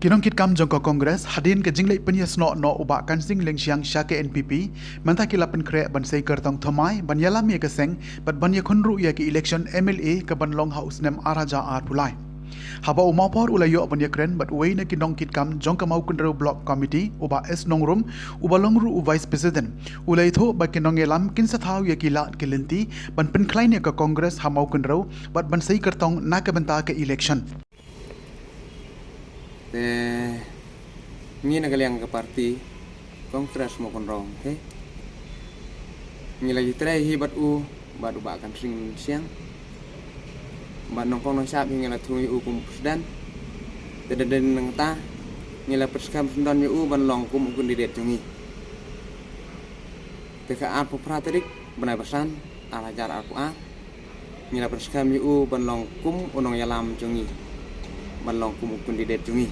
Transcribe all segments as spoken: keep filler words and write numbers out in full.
Ki nongkitkam jong ka Congress, hadien ka jingleit pynïasnoh noh u Bah Kansing Lyngshiang sha ka N P P, mynta ki la pynkhreh ban sei kyrtong thymmai ban ïalam ïa ka seng bad ban ïakhun ruh ïa ka election M L A ka ban long ha u snem ar hajar arphew lai. Haba u Mawphor u la ïoh ban ïakren bad uwei na ki nongkitkam jong ka Mawkynrew Block Committee, u Bah S Nongrum, uba long ruh u Vice President, u la ïathuh ba ki nongïalam kin sa thaw ïa ki lad ki lynti ban pynkhlaiñ ïa ka Congress ha Mawkynrew bad ban sei kyrtong na ka bynta ka election. Te ngi na ka liang ka party Congress Mawkynrew, te ngi la ïatrei hi bad u, bad u Bah Kansing Lyngshiang, bad nyngkong nyngshap hi ngi la thung ïa u kum u president. Te da dei nangta ngi la pynskhem syndon ïa u ban long kum u candidate jong ngi. Te ka arphew phra tarik bnai ba san, ar hajar arphew ar, ngi la pynskhem ïa u ban long kum u nongïalam jong ngi, ban long kum u candidate jong ngi.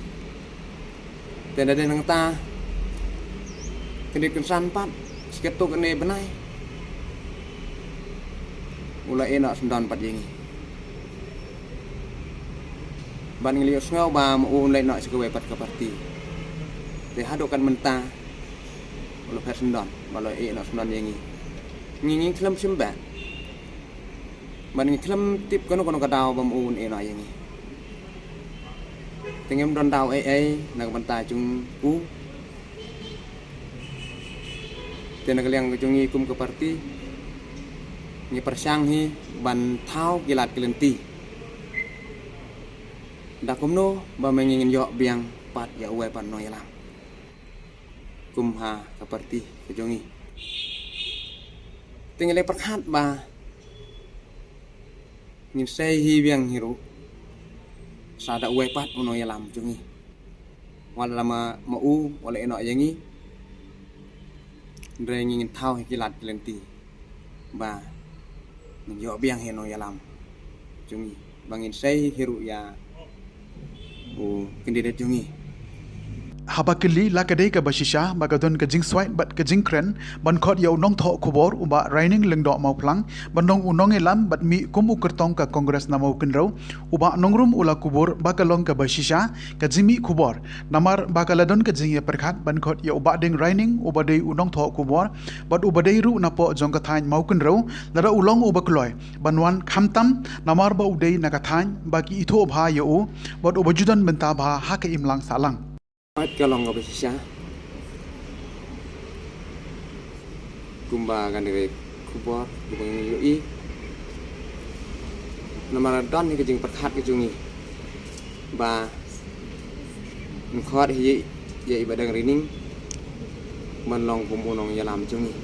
Te da dei nangta, kyndiat kynsan pat, sa katto katne bnai, u la ïehnoh syndon pat ïa ngi. Bad ngi la ïohsngew ba ma u un leit noh sha kawei pat ka party. Te haduh kat mynta u la phet syndon ba u la ïehnoh syndon ïa ngi. Ngi ngim khlem shim bha. Bad ngim khlem tip kano kano ka daw ba ma u un ïehnoh ïa ngi. Te ngim don daw ei ei na ka bynta jong u. Te na ka liang ka jong ngi kum ka party, ngi pyrshang hi ban thaw ki lad ki lynti. Da kumno ba ma ngi ngin ïoh biang pat ïa uwei pat u nongïalam kum ha ka party ka jong ngi. Te ngi la pyrkhat ba ngin sei hi biang hi ruh sa da uwei pat u nongïalam jong ngi. Wat la ma, ma u u la ïehnoh ïa ngi, hynrei ngi ngin thaw hi ki lad ki lynti ba ngin ïoh biang hi u nongïalam jong ngi, ba ngin sei hi ruh ïa u candidate jong ngi. Haba kylli, la ka dei kaba shisha ba ka don ka jingswait bad ka jingkren ban khot ïa u nongthoh khubor u Bah Raining Lyngdoh Mawphlang ban long u nongïalam bad mih kum u kyrtong ka Congress na Mawkynrew, u Bah Nongrum u la kubur ba ka long kaba shisha ka jingmih khubor, namar ba ka la don ka jingïapyrkhat ban khot ïa u Bah Ding Raining uba dei u nongthoh khubor bad uba dei ruh napoh jong ka thaiñ Mawkynrew, lada u long uba kloi ban wan, khamtam namar ba u dei na ka thaiñ ba ki ithuh bha ïa u bad uba ju don bynta bha ha ka imlang sahlang. Ka long kaba shisha kumba kane ka khubor kumba ngi ïohi. Namar don hi ka jingpyrkhat ka jong ngi ba ngin khot hi ïa i Bah Ding Raining ban long kum u nongïalam jong ngi.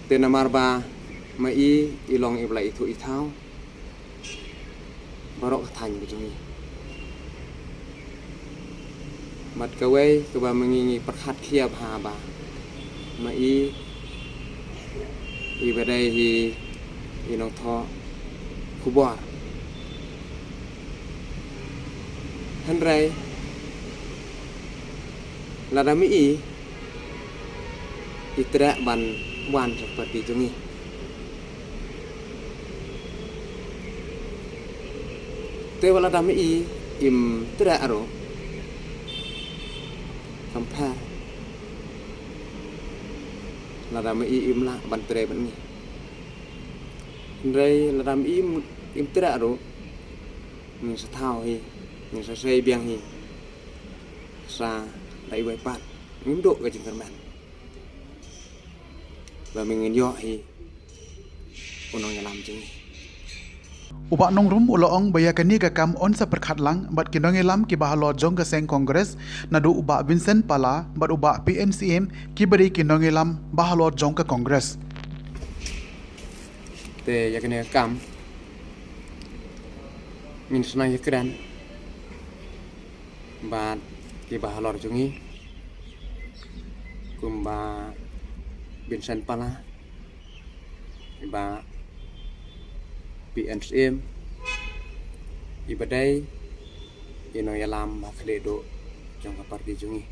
Te namar ba ma i i long iba la ithuh ithaw baroh ka thaiñ ka jong ngi. Bad kawei kaba ma ngi ngi pyrkhat khia bha ba ma i iba dei hi i nongthoh khubor. Hynrei lada ma i i treh ban wan sha ka party jong ngi. Te wat lada ma i im treh ruh, kam pher lada ma i im lah ban trei bad ngi. Hynrei lada ma i im, im treh ruh, ngin sa thaw hi, ngin sa sei biang hi sa da iwei pat. Ngim duh ka jingkyrmen ba ma ngin ïoh hi u nongïalam jong ngi. U Bah Nongrum u la ong ba ïa kane ka kam un sa pyrkhat lang bad ki nongïalam kiba halor jong ka seng Congress, naduh u Bah Vincent Pala bad u Bah P N Syiem, kiba dei ki nongïalam ba halor jong ka Congress. Te ïa kane ka kam ngin sa nang ïakren bad kiba halor jong ngi, kumba Vincent Pala, i Bah P N Syiem, iba dei i nongïalam ba khlieh duh jong ka party jong ngi.